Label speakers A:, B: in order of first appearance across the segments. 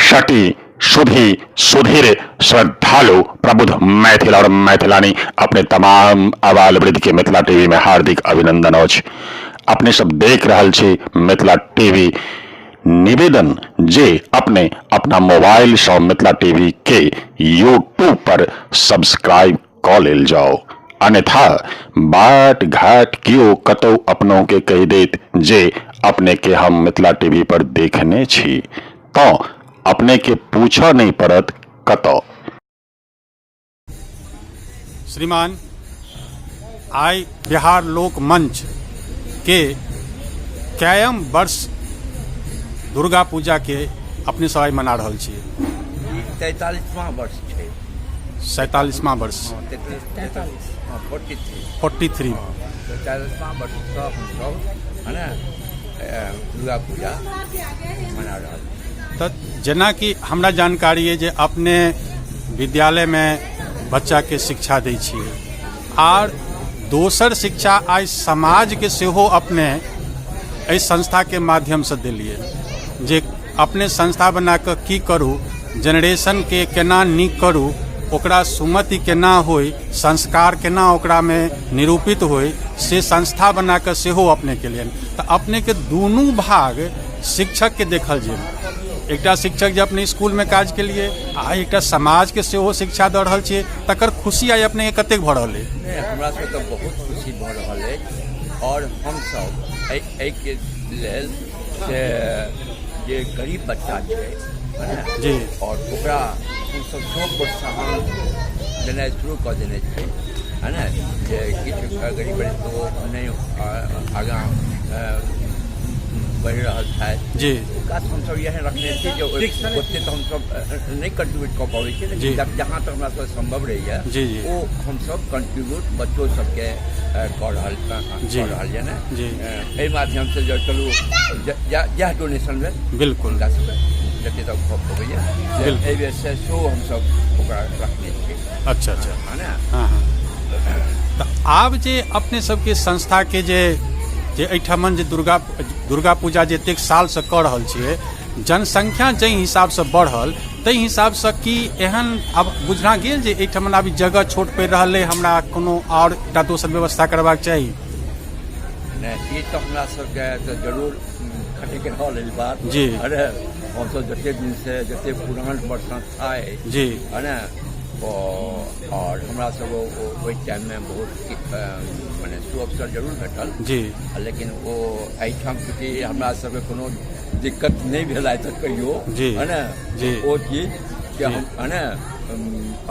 A: सटी सुधी सुधीर श्रद्धालु प्रबुद्ध मैथिल और मैथिलानी अपने तमाम आबाल वृद्ध के मिथिला टीवी में हार्दिक अभिनंदन अछि। अपने सब देख रहल छी मिथिला टीवी। निवेदन जे अपने अपना मोबाइल से मिथिला टीवी के यूट्यूब पर सब्सक्राइब कऽ लेल जाओ, अन्यथा बाट घाट केओ कतौ अपनों के कहि देत जे अपने के हम मिथिला टीवी पर देखने छी, तो अपने के पूछऽ नहीं पड़त कतौ।
B: श्रीमान, आइ बिहार लोक मंच के कयम वर्ष दुर्गा पूजा के अपने सब आइ मना रहल छी।
C: 43वां वर्ष छै।
B: 47वां वर्ष।
C: 43, 43।
B: 43।
C: 43वां वर्षसँ हमसब है ने दुर्गा पूजा मना रहल छी।
B: तऽ जेनाकि हमरा जानकारी अइ जे अपने विद्यालयमे बच्चाके शिक्षा दै छियै आर दोसर शिक्षा आइ समाजके सेहो अपने एहि संस्थाके माध्यमसँ देलियै जे अपने संस्था बना कऽ की करू, जेनरेशनके केना नीक करू, ओकरा सुमति केना होइ, संस्कार केना ओकरामे निरूपित होइ, से संस्था बना कऽ सेहो अपने केलियनि। तऽ अपनेके दुनू भाग शिक्षकके देखल जाय, एकटा शिक्षक जे अपने इसकुलमे काज केलियै आ एकटा समाजके सेहो शिक्षा दऽ रहल छियै, तकर खुशी आइ अपनेके कतेक भऽ रहल अइ?
C: नहि, हमरा सबके तऽ बहुत खुशी भऽ रहल अछि आओर हमसब एहिके लेल से जे गरीब बच्चा छै है ने आओर ओकरा हमसब सेहो प्रोत्साहन देनाइ शुरू कऽ देने छियै है ने, जे किछु गरीब गरीब ओ नहि आगाँ बढ़ि रहल छथि हुनका हमसब इएह रखने छी जे ओतेक तऽ हमसब नहि कंट्रीब्यूट कऽ पबै छी, लेकिन जहाँ तक हमरा सबके सम्भव रहैए ओ हमसब कंट्रीब्यूट बच्चो सबके कऽ रहल यऽ ने। एहि माध्यमसँ जे चलू जएह डोनेशन भेल हुनका सबके जते तक भऽ पबैए एहि बेरसँ सेहो हमसब ओकरा रखने छियै।
B: अच्छा अच्छा। है ने? हँ। तऽ आब जे अपने सबके संस्थाके जे जे एहिठामन जे दुर्गा दुर्गा पूजा जे एतेक सालसँ कऽ रहल छियै, जनसंख्या जाहि हिसाबसँ बढ़ल ताहि हिसाबसँ की एहन आब बुझना गेल जे एहिठाम आब जगह छोट पड़ि रहल अइ, हमरा कोनो आओर एकटा दोसर व्यवस्था करबाक चाही?
C: नहि, ई तऽ हमरा सबके तऽ जरूर खटकि रहल अछि बात। अरे हमसब जतेक दिनसँ जतेक पुरान हमर संस्था अछि है ने, आओर हमरा सब ओहि टाइममे बहुत मने सुअवसर जरूर भेटल लेकिन ओ एहिठाम चूँकि हमरा सबके कोनो दिक्कत नहि भेल आइ तक कहियो है ने, ओ चीज के हम है ने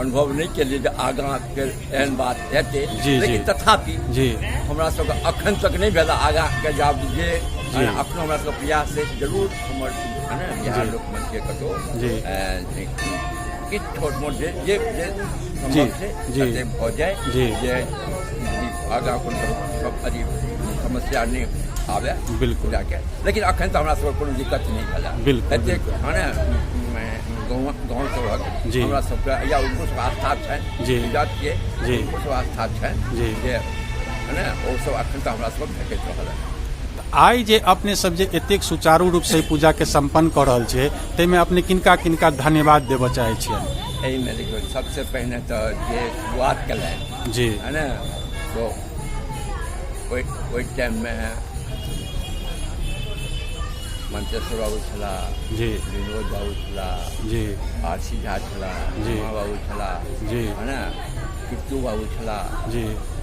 C: अनुभव नहि केलियै जे आगाँ फेर एहन बात हेतै, लेकिन तथापि हमरा सबके अखन तक नहि भेल, आगाँ के जाब जे अखनो हमरा सबके प्रयास अछि जरूर हमर है ने बिहार लोक मंच के कतहु किछु छोट मोट जे जे जे सम्भव छै तते भऽ जाय जे आगाँ कोनो सब अथी समस्या नहि आबे जाके, लेकिन अखन तऽ हमरा सबके कोनो दिक्कत नहि भेल। एतेक है ने गाँव गाँव सबहक हमरा सबके या हुनको सब आस्था छनि के हुनको सब आस्था छनि जे है ने ओ सब अखन तऽ हमरा सबके भेटैत रहल है।
B: आइ जे अपने सब जे एतेक सुचारू रूपसँ ई पूजाके सम्पन्न कऽ रहल छियै, ताहिमे अपने किनका किनका धन्यवाद देबऽ चाहै छियनि?
C: एहिमे देखियौ, सबसँ पहिने तऽ जे शुरुआत केलनि है ने, तो ओहि टाइममे मंचेश्वर बाबू छलाह, विनोद बाबू छलाह, आर सी झा छलाह, उमा बाबू छलाह है ने, किट्टू बाबू छलाह।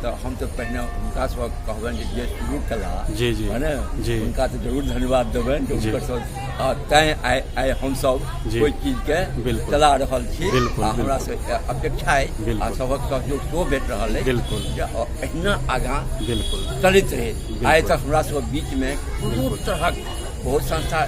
C: तऽ हम तऽ पहिने हुनका सबक कहबनि जे शुरू केला है ने, हुनका तऽ जरूर धन्यवाद देबनि जे हुनकर सब तैं आइ हमसब ओहि चीजके चला रहल छी आ हमरा सबके अपेक्षा अइ आ सबक सहयोग सेहो भेट रहल अइ जे एहिना आगाँ चलैत रहै। आइ तक हमरा सबके बीचमे कोनो तरहक बहुत संस्था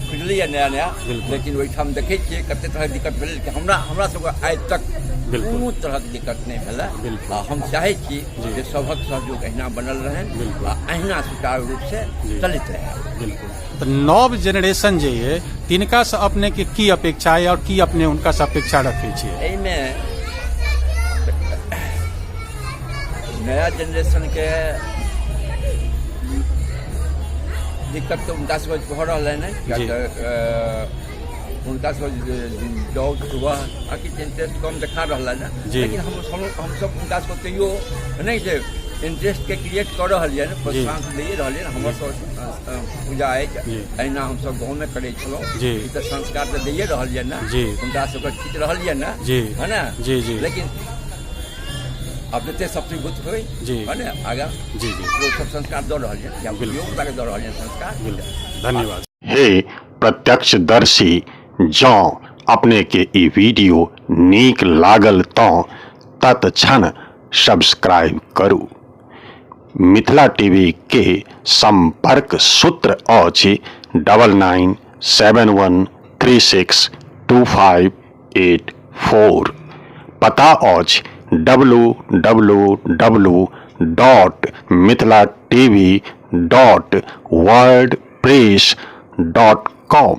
C: खुजलैए नया नया, लेकिन ओहिठाम देखै छियै कते तरहक दिक्कत भेलै, लेकिन हमरा सबके आइ तक कोनो तरहक दिक्कत नहि भेलै आ हम चाहै छी जे सभक सहयोग एहिना बनल रहनि आ एहिना सुचारू रूपसँ चलैत रहै।
B: बिल्कुल। तऽ नव जेनरेशन जे अइ तिनकासँ अपनेके की अपेक्षा अइ आओर की अपने हुनकासँ अपेक्षा रखै छियै?
C: एहिमे नया जेनरेशनके दिक्कत तऽ हुनका सबके भऽ रहल है ने, किएक तऽ हुनका सब जाउ सुबह आ किछु इंटरेस्ट कम देखा रहल ने, लेकिन हम हमसब हुनका सबके तैयो नहि जे इंटरेस्ट के क्रिएट कऽ रहल यऽ, प्रोत्साहन दैए रहल यऽ। हमर सब पूजा अछि, एहिना हमसब गाँवमे करै छलहुँ, ई तऽ संस्कार तऽ दैए रहल यऽ ने, हुनका सबके खींच रहल यऽ ने, है ने?
B: जी जी।
C: लेकिन आब जते सप्तीभूत होइ है ने आगाँ,
B: जी जी,
C: ओ सब संस्कार दऽ रहल यऽ, या धियोपुताके दऽ रहल यऽ संस्कार।
B: धन्यवाद।
A: हे प्रत्यक्षदर्शी, जँ अपनेके ई वीडियो नीक लागल तँ तत्क्षण सब्सक्राइब करू। मिथिला टीवी के संपर्क सूत्र अछि 9971362584। पता अछि W W W dot Mithila TV dot wordpress dot com.